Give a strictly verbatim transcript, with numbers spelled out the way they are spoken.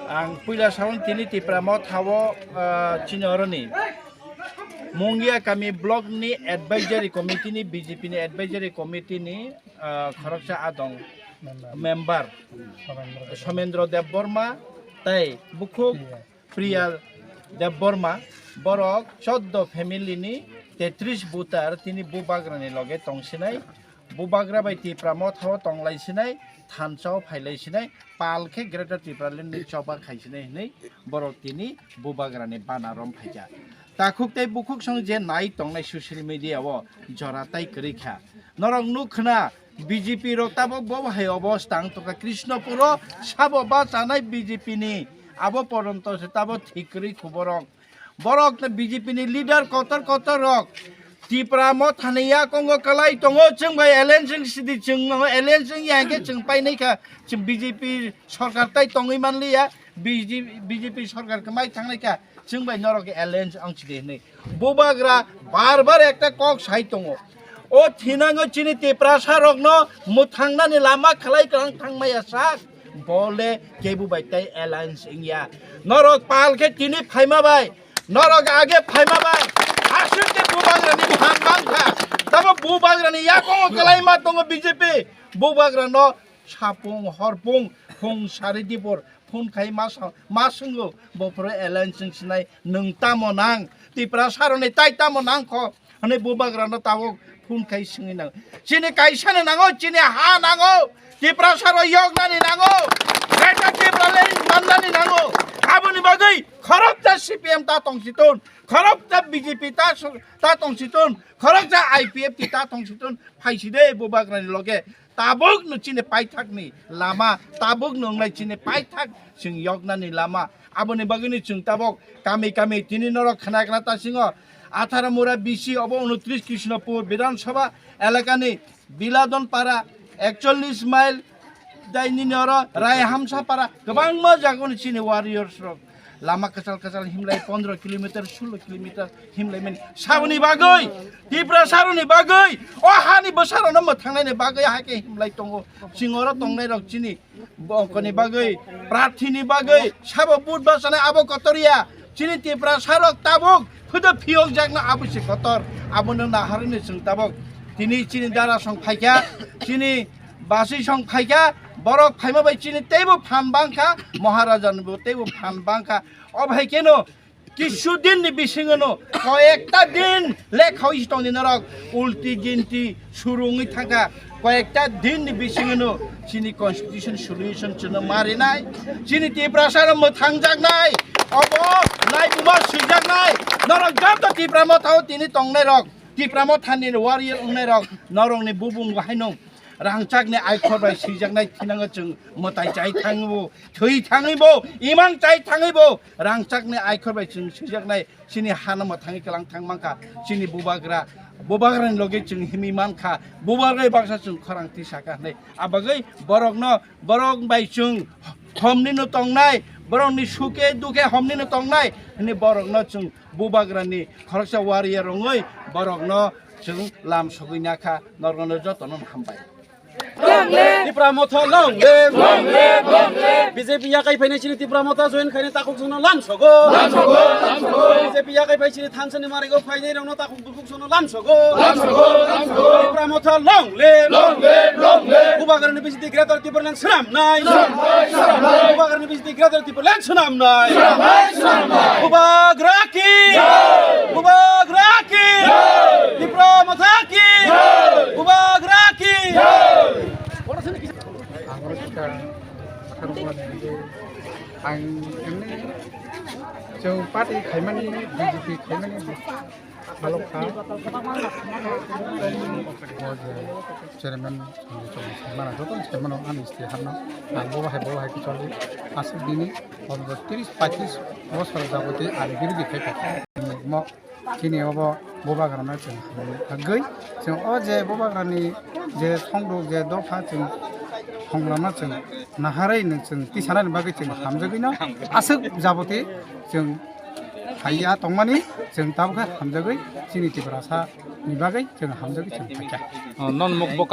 Ang puila sawi tini Tipra Motha o, ah, chini oroni Mungia Kami Block ni Advisory Committee ni, B J P ni Advisory Committee ni, ah, khoroksa adong member Somendro Debbarma tai bukhuk Priya Debbarma, borok choddo family ni tetris voter tini Bubagra ni loge tongsinai, Bubagra bai Tipra Motha o tonglai sinai, thansa o phailai sinai, pal khe Greater Tipraland ni choba khai sinai hinui borok tini Bubagra ni bana rom phaikha. Takhuk tei bukhuk song je nai tongnai social media o jora tai kwrwi kha. Norok nuk khna B J P rok tabok bo hai obostha ang tongkha Krishnapur o sabo bachanai B J P ni abo poronto se tabo thik kwrwi kho borok. Borok no B J P ni leader kotor kotor rok Tipra Motha ni yakongo kwlai tongo, chwng bai alliance wng sidi, chwng no alliance wng ya hwnkhe chwng painai kha, chwng B J P sorkar tai tongwi manliya, B J P, B J P sorkar kwmai thangnai kha, chwng bai norok alliance wng sidi hinwi. Bubagra bar bar ekta kok sai tongo. O thinango chini Tiprasa rokno mwthangnani lama khlai kwrang thangmaya sak. Bole kebu bai tei alliance wngya. Norok pal khe tini phaima bai, norok age phaima bai, aswk khe Bubagrani phan bangkha. Tamo Bubagrani yakongo kwlaima tongo B J P. Bubagrano sapung horpung phung sari dibor phun khai ma sa-, ma swngo bo phoro alliance wng sinai nwng tamo nang? Tiprasa rokni tai tamo nang kho? Hwnwi Bubagrano tabuk phun khai swngwi nang. Chini kaisano nango, chini ha nango, Tiprasa rok yoknani nango, Greater Tipraland mannani nango. Aboni bagwi khoroksa C P M ta tongsiton, khoroksa B J P ta so-, ta tongsiton, khoroksa I P F T ta tongsiton, phaiside Bubagrani loge. Tabuk no chini paithak ni lama, tabuk no wngnai chini paithak chwng yoknani lama. Aboni bagwino chwng tabuk kami kami tini norok khna khna ta singo Atharamura B C obo unotris Krishnapur Bidhan Sabha elakani Biladon Para, ekchollis mile, dai nini oro Raihamsa Para, kwbangma jagoni chini warriors rok lama kwchal kwchal himlai pondro kilometer, sulo kilometer himlai mani. Saboni bagwi, Tiprasa rokni bagwi, o hani bwsarokno mwthangnaini bagwi hai khe himlai tongo. Chwng oro tongnai rok chini bongkoni bagwi, prarthini bagwi, sabo but bachanai abo kotor ya. Chini Tiprasa rok tabuk phudo phiyok jakna abo se kotor. Abono naharwi chwng tabuk tini chini dara song phaikha, chini baswi song phaikha, borok phaima bai chini teibo phan bangkha, Maharaja ni bo teibo phan bangkha. O bhai keno kisu din ni bisingo no koyekta din lekha oi tong di norok ulti ginti surungwi thangkha, koyekta din ni bisingo no chini constitution solution chwngno marinai, chini Tiprasa no mwthangjaknai, obo naibuma swijaknai, norok joto Tipra Motha o tini tongnai rok, Tipra Motha ni warrior wngnai rok, norok ni bubung bo haino rangchakni aikhor bai swijaknai thinango chwng mwtai chai thangwi bo, thwi thangwi bo, imang chai thangwi bo, rangchakni aikhor bai chwng swijaknai chini hano mwthangwi kwlang thang mankha, chini bubagra, bubagrani loge chwng himwi mankha, bubagra baksa chwng khorang tisa kha hwnwi. Abagwi borokno, borok bai chwng homni no tongnai, borokni suke dukhe homni no tongnai hwnwi borokno chwng bubagrani khoroksa warrior wngwi borokno chwng lam sogwi nakha, norokno jotono hambai. Long live! Tipra Motha long live! Long live! Long live! B J P yakai phainai chini Tipra Motha join khainai takhuk chwngno lam sogo. Lam sogo, lam sogo. B J P yakai phai chini thansani marigo phainai rokno takhuk bukhuk chwngno lam sogo. Lam sogo, lam sogo. Tipra Motha long live! Long live! Long live! Bubagrani bisingtwi Greater Tipraland swnamnai. Swnamnai, swnamnai. Bubagrani bisingtwi Greater Tipraland swnamnai. Swnamnai, swnamnai. Bubagra ki! Jai! Bubagra ki! Jai! Tipra Motha ki! Jai! Bubagra ki! Jai! Ang oro kisa, ang oro kisa, ang oro kisa, ang emni chwng party khaimani, B J P khaimani, Balok kha. O je chairman, chairman, joto chairman o ani side hamno. Ang bo hai, bo hai kichwlwi aswk bini o tris paitris bosor jaboti ang birodhi khai kha. Mo chini obo bubagrano chwng hamwi agwi, chwng o je bubagrani je songduk je dopha chwng songlamno chwng naharwi nwng chwng tisanani bagwi chwng hamjagwino aswk jaboti chwng phaiya tongmani chwng tabukhe hamjagwi chini Tiprasa ni bagwi chwng hamjagwi chwng phaikha. O, non mukbok